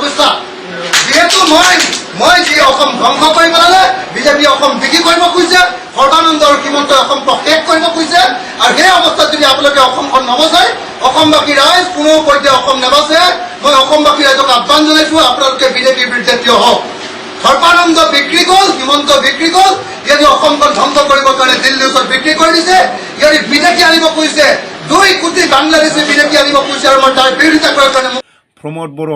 অৱস্থা যেহেতু মই যি অসম ধ্বংস কৰি পেলালে বিজেপি অসম বিক্ৰী কৰিব খুজিছে সৰ্বানন্দ আৰু হিমন্ত অসম শেষ কৰিব খুজিছে আৰু সেই অৱস্থাত যদি আপোনালোকে অসমখন নবচায় অসমবাসী ৰাইজ কোনো পৰ্যায়ে অসম নাবাচে মই অসমবাসী ৰাইজক আহ্বান জনাইছো আপোনালোকে বিজেপিৰ বিৰুদ্ধে থিয় হওক সৰ্বানন্দ বিক্ৰী গ'ল হিমন্ত বিক্ৰী গ'ল ইয়াতে অসমখন ধ্বংস কৰিবৰ কাৰণে দিল্লীৰ ওচৰত বিক্ৰী কৰি দিছে ইয়াতে বিদেশী আনিব খুজিছে 2 কোটি বাংলাদেশী বিদেশী আনিব খুজিছে আৰু মই তাৰ বিৰোধিতা কৰাৰ কাৰণে प्रमद बर'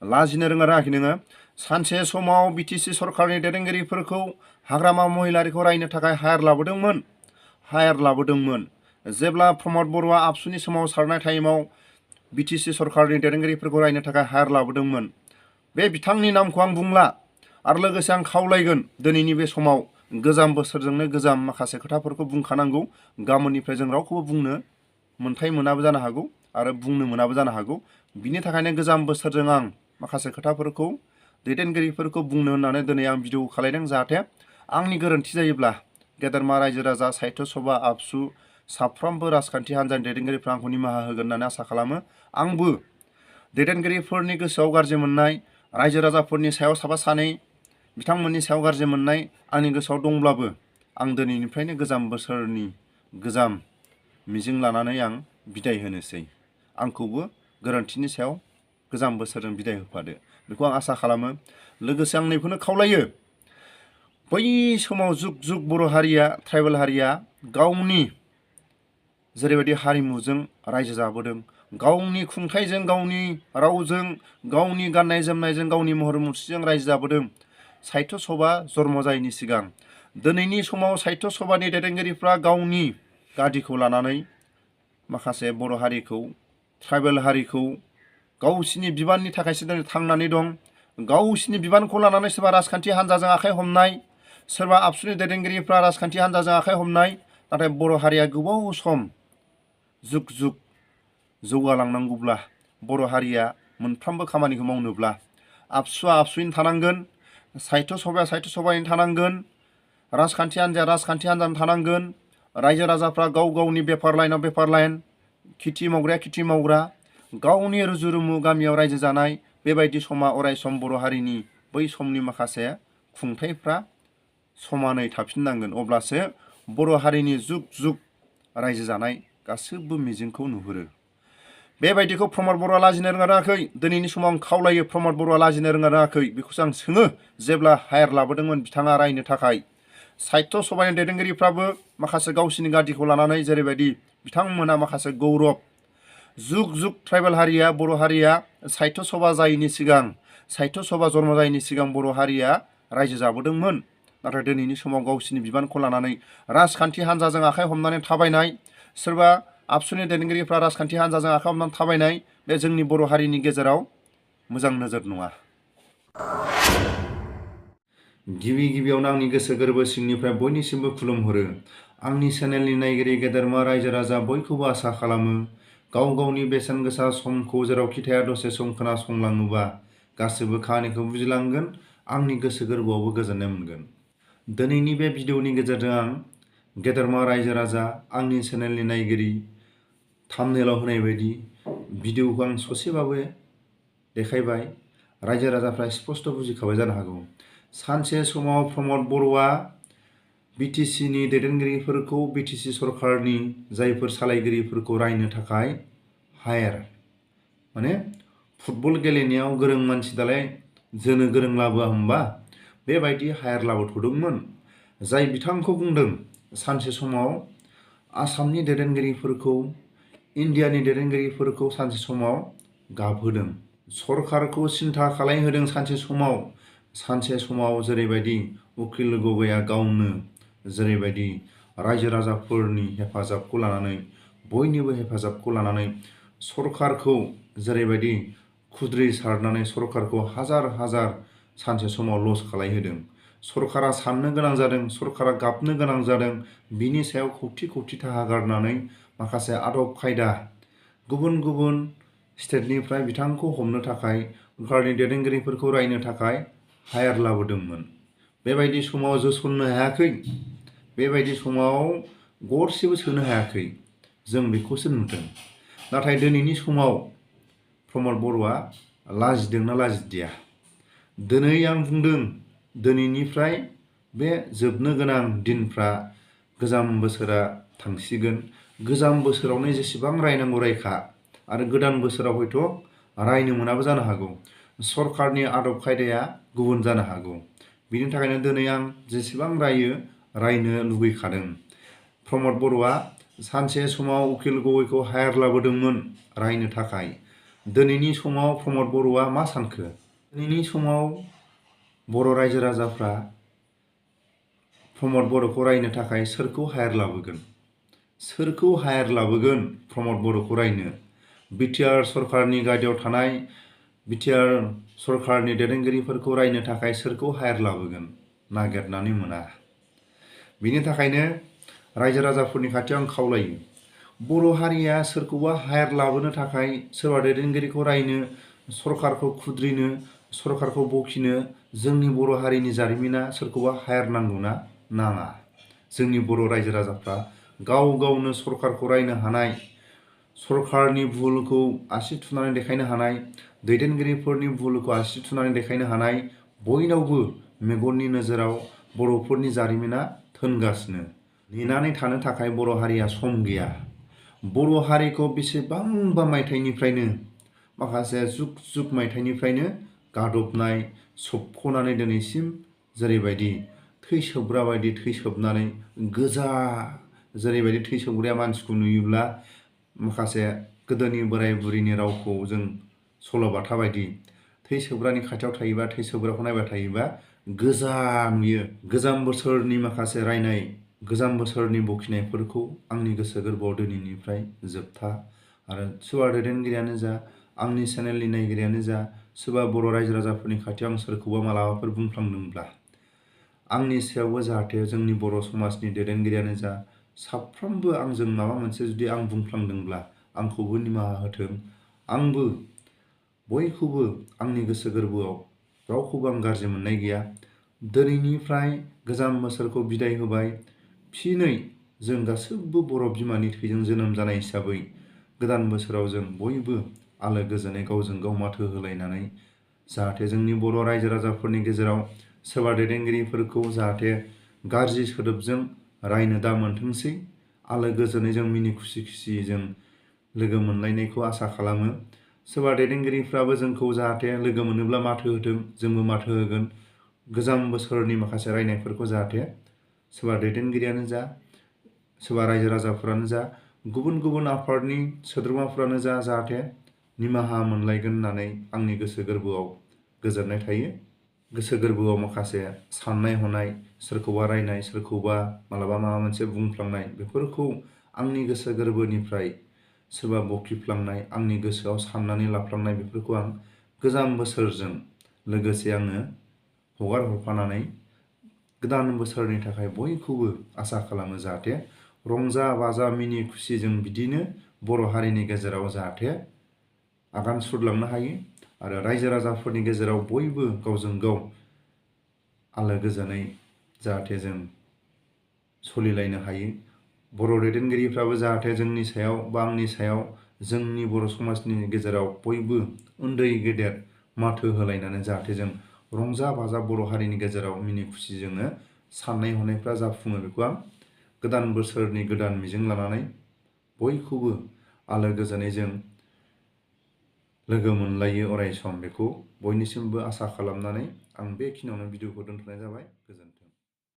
लाजिनो रोङा राखि नोङो सानसे समाव बिटिसि सरकारनि दैदेनगिरिफोरखौ हाग्रामा महिलारिखौ रायनो थाखाय हायार लाबोदोंमोन जेब्ला प्रमद बर'आ आबसुनि समाव सारनाय टाइमाव बिटिसि सरकारनि दैदेनगिरिफोरखौ रायनो थाखाय हायार लाबोदोंमोन बे बिथांनि नामखौ आं बुंला आरो लोगोसे आं खावलायगोन दिनैनि बे समाव गोजाम बोसोरजोंनो गोजाम माखासे खोथाफोरखौ बुंखानांगौ गाबोननिफ्राय जों रावखौबो बुंनो मोनथाय मोनाबो जानो हागौ आरो बुंनो मोनाबो जानो हागौ बिनि थाखायनो गोजाम बोसोरजों आं माखासे खोथाफोरखौ दैदेनगिरिफोरखौ बुंनो होननानै दिनै आं भिडिअ खालायदों जाहाथे आंनि गोरोन्थि जायोब्ला गेदेरमा रायजो राजा साहित्य सभा आबसु साफ्रोमबो राजखान्थि हान्जानि दैदेनगिरिफ्रा आंखौ निमाहा होगोन होननानै आसा खालामो आंबो दैदेनगिरिफोरनि गोसोआव गाज्रि मोननाय रायजो राजाफोरनि सायाव साफा सानै बिथांमोननि सायाव गाज्रि मोननाय आंनि गोसोआव दंब्लाबो आं दिनैनिफ्रायनो गोजाम बोसोरनि गोजाम मिजिं लानानै आं बिदाय होनोसै आंखौबो गोरोन्थिनि सायाव गोजाम बोसोरजों बिदाय होफादो बेखौ आं आसा खालामो लोगोसे आं नैखौनो खावलायो बै समाव जुग जुग बर' हारिया ट्राइबेल हारिया गावनि जेरैबायदि हारिमुजों रायजो जाबोदों गावनि खुंथाइजों गावनि रावजों गावनि गाननाय जोमनायजों गावनि महर मुस्रिजों रायजो जाबोदों साहित्य सभा जन्म जायैनि सिगां दिनैनि समाव साहित्य सभानि दैदेनगिरिफ्रा गावनि गादिखौ लानानै माखासे बर' हारिखौ ट्राइबेल हारिखौ गावसिनि बिबाननि थाखायसो दिनै थांनानै दं गावसिनि बिबानखौ लानानै सोरबा राजखान्थि हान्जाजों आखाइ हमनाय सोरबा आबसुनि दैदेनगिरिफ्रा राजखान्थि हान्जाजों आखाइ हमनाय नाथाय बर' हारिया गोबाव सम जुग जुग जौगालांनांगौब्ला बर' हारिया मोनफ्रोमबो खामानिखौ मावनोब्ला आबसुआ आबसुयैनो थानांगोन साहित्य सभाया साहित्य सभायैनो थानांगोन राजखान्थि हान्जाया राजखान्थि हान्जानो थानांगोन रायजो राजाफ्रा गाव गावनि बेफार लाइनाव बेफार लाइन खेथि मावग्राया खेथि मावग्रा गावनि रुजु रुमु गामियाव रायजो जानाय बेबायदि समा अरायसम बर' हारिनि बै समनि माखासे खुंथाइफ्रा समानै थाफिननांगोन अब्लासो बर' हारिनि जुग जुग रायजो जानाय गासैबो मिजिंखौ नुहुरो बेबायदिखौ प्रमद बर'आ लाजिनो रोङा रोङाखै दिनैनि समाव आं खावलायो प्रमद बर'आ लाजिनो रोङा रोङाखै बेखौसो आं सोङो जेब्ला हायार लाबोदोंमोन बिथाङा रायनो थाखाय साहित्य सभानि दैदेनगिरिफ्राबो माखासे गावसिनि गादिखौ लानानै जेरैबायदि बिथांमोना माखासे गौरब जुग जुग ट्राइबेल हारिया बर' हारिया साहित्य सभा जायैनि सिगां साहित्य सभा जन्म जायैनि सिगां बर' हारिया रायजो जाबोदोंमोन नाथाय दिनैनि समाव गावसिनि बिबानखौ लानानै राजखान्थि हान्जाजों आखाइ हमनानै थाबायनाय सोरबा आबसुनि दैदेनगिरिफ्रा राजखान्थि हान्जाजों आखाइ हमनानै थाबायनाय बे जोंनि बर' हारिनि गेजेराव मोजां नोजोर नङा गिबियावनो आंनि गोसो गोरबो सिंनिफ्राय बयनिसिमबो खुलुमहरो आंनि चेनेलनि नायगिरि गेदेरमा रायजो राजा बयखौबो आसा खालामो गाव गावनि बेसेन गोसा समखौ जेरावखि थाया दसे सम खोनासंलाङोबा गासैबो खामानिखौ बुजिलांगोन आंनि गोसो गोरबोआवबो गोजोननाय मोनगोन दिनैनि बे भिडिअनि गेजेरजों आं गेदेरमा रायजो राजा आंनि चेनेलनि नायगिरि थाम्बनेलाव होनाय बायदि भिडिअखौ आं ससेबाबो देखायबाय रायजो राजाफ्रा स्पष्ट बुजिखाबाय जानो हागौ सानसे समाव प्रमद बर'आ बिटिसिनि दैदेनगिरिफोरखौ बिटिसि सरकारनि जायफोर सालायगिरिफोरखौ रायनो थाखाय हायार माने फुटबल गेलेनायाव गोरों मानसि दालाय जोनो गोरों लाबोआ होमबा बेबायदि हायार लाबोथ'दोंमोन जाय बिथांखौ बुंदों सानसे समाव आसामनि दैदेनगिरिफोरखौ इन्डियानि दैदेनगिरिफोरखौ सानसे समाव गाबहोदों सरकारखौ सिन्था खालायहोदों सानसे समाव जेरैबायदि अखिल गगैया गावनो जेरैबायदि रायजो राजाफोरनि हेफाजाबखौ लानानै बयनिबो हेफाजाबखौ लानानै सरकारखौ जेरैबायदि खुद्रि सारनानै सरकारखौ हाजार हाजार सानसे समाव लस खालायहोदों सरकारा साननो गोनां जादों सरकारा गाबनो गोनां जादों बिनि सायाव खौथि खौथि थाखा गारनानै माखासे आदब खायदा गुबुन गुबुन स्टेटनिफ्राय बिथांखौ हमनो थाखाय सरकारनि दैदेनगिरिफोरखौ रायनो थाखाय हायार लाबोदोंमोन बेबायदि समाव जोसननो हायाखै बेबायदि समाव गरसेबो सोनो हायाखै जों बेखौसो नुदों नाथाय दिनैनि समाव प्रमद बर'आ लाजिदोंना लाजिदिया? दिनै आं बुंदों दिनैनिफ्राय बे जोबनो गोनां दिनफ्रा गोजाम बोसोरा थांसिगोन। गोजाम बोसोरावनो जेसेबां रायनांगौ रायखा आरो गोदान बोसोराव हयथ' रायनो मोनाबो जानो हागौ। सरकारनि आदब खायदाया गुबुन जानो हागौ। बिनि थाखायनो दिनै आं जेसेबां रायनो लुबैखादों। प्रमद बर'आ सानसे समाव उखिल गगैखौ हायार लाबोदोंमोन रायनो थाखाय। दिनैनि समाव प्रमद बर'आ मा सानखो? दिनैनि समाव बर' रायजो राजाफ्रा प्रमद बर'खौ रायनो थाखाय सोरखौ हायार लाबोगोन? सोरखौ हायार लाबोगोन प्रमद बर'खौ रायनो? बिटिआर सरकारनि गादियाव थानाय बिटिआर सरकारनि दैदेनगिरिफोरखौ रायनो थाखाय सोरखौ हायार लाबोगोन? नागिरनानै मोना। बिनि थाखायनो रायजो राजाफोरनि खाथियाव आं खावलायो, बर' हारिया सोरखौबा हायार लाबोनो थाखाय सोरबा दैदेनगिरिखौ रायनो, सरकारखौ खुद्रिनो, सरकारखौ बखिनो जोंनि बर' हारिनि जारिमिना सोरखौबा हायार नांगौना नाङा? जोंनि बर' रायजो राजाफ्रा गाव गावनो सरकारखौ रायनो हानाय, सरकारनि भुलखौ आसि थुनानै देखायनो हानाय, दैदेनगिरिफोरनि भुलखौ आसि थुनानै देखायनो हानाय, बयनावबो मेगननि नोजोराव बर'फोरनि जारिमिना थोनगासिनो। नेनानै थानो थाखाय बर' हारिया सम गैया। बर' हारिखौ बेसेबांबा मायथाइनिफ्रायनो, माखासे जुग मायथाइनिफ्रायनो गादबनाय, सोबख'नानै दिनैसिम जेरैबायदि थै सोबग्रा बायदि थै सोबनानै गोजा, जेरैबायदि थै सोबग्राया मानसिखौ नुयोब्ला माखासे गोदोनि बोराय बुरिनि रावखौ जों सल'बाथा बायदि थै सोबग्रानि खाथियाव थायोबा, थै सोबग्राखौ नायबाय थायोबा गोजा नुयो। गोजाम बोसोरनि माखासे रायनाय, गोजाम बोसोरनि बखिनायफोरखौ आंनि गोसो गोरबोआव दिनैनिफ्राय जोबथा। आरो सोरबा दैदेनगिरियानो जा, आंनि चेनेलनि नायगिरियानो जा, सोरबा बर' रायजो राजाफोरनि खाथियाव आं सोरखौबा मालाबाफोर बुंफ्लांदोंब्ला, आंनि सायावबो जाहाथे जोंनि बर' समाजनि दैदेनगिरियानो जा, साफ्रोमबो आंजों माबा मोनसे जुदि आं बुंफ्लांदोंब्ला आंखौबो निमाहा होथों। आंबो बयखौबो आंनि गोसो गोरबोआव रावखौबो आं गाज्रि मोननाय गैया। दिनैनिफ्राय गोजाम बोसोरखौ बिदाय होबाय। फिनै जों गासैबो बर' बिमानि थैजों जोनोम जानाय हिसाबै गोदान बोसोराव जों बयबो आलो गोजोनै गावजों गाव माथो होलायनानै जाहाथे जोंनि बर' रायजो राजाफोरनि गेजेराव सोरबा दैदेनगिरिफोरखौ जाहाथे गाज्रि सोदोबजों रायनो दा मोनथोंसै। आलो गोजोनै जों मिनि खुसि जों लोगो मोनलायनायखौ आसा खालामो। सोरबा दैदेनगिरिफ्राबो जोंखौ जाहाथे लोगो मोनोब्ला माथो होथों, जोंबो माथो होगोन। गोजाम बोसोरनि माखासे रायनायफोरखौ जाहाथे सोरबा दैदेनगिरियानो जा, सोरबा रायजो राजाफोरानो जा, गुबुन गुबुन आफादनि सोद्रोमाफोरानो जा, जाहाथे निमाहा मोनलायगोन होननानै आंनि गोसो गोरबोआव गोजोननाय थायो। गोसो गोरबोआव माखासे साननाय हनाय, सोरखौबा रायनाय, सोरखौबा मालाबा माबा मोनसे बुंफ्लांनाय, बेफोरखौ आंनि गोसो गोरबोनिफ्राय सोरबा बखिफ्लांनाय, आंनि गोसोआव साननानै लाफ्लांनाय, बेफोरखौ आं गोजाम बोसोरजों लोगोसे आङो हगार हरफानानै गोदान बोसोरनि थाखाय बयखौबो आसा खालामो जाहाथे रंजा बाजा मिनि खुसि जों बिदिनो बर' हारिनि गेजेराव जाहाथे आगान सुरलांनो हायो आरो रायजो राजाफोरनि गेजेराव बयबो गावजों गाव आलो गोजोनै जाहाथे जों सोलिलायनो हायो। बर' दैदेनगिरिफ्राबो जाहाथे जोंनि सायाव बा आंनि सायाव, जोंनि बर' समाजनि गेजेराव बयबो उन्दै गेदेर माथो होलायनानै जाहाथे जों रंजा बाजा बर' हारिनि गेजेराव मिनि खुसि जोङो साननाय हनायफ्रा जाफुङो, बेखौ आं गोदान बोसोरनि गोदान मिजिं लानानै बयखौबो आलो गोजोनै जों लोगो मोनलायो अराय सम, बेखौ बयनिसिमबो आसा खालामनानै आं बेखिनियावनो भिडिअखौ दोनथ'नाय जाबाय। गोजोन्थों।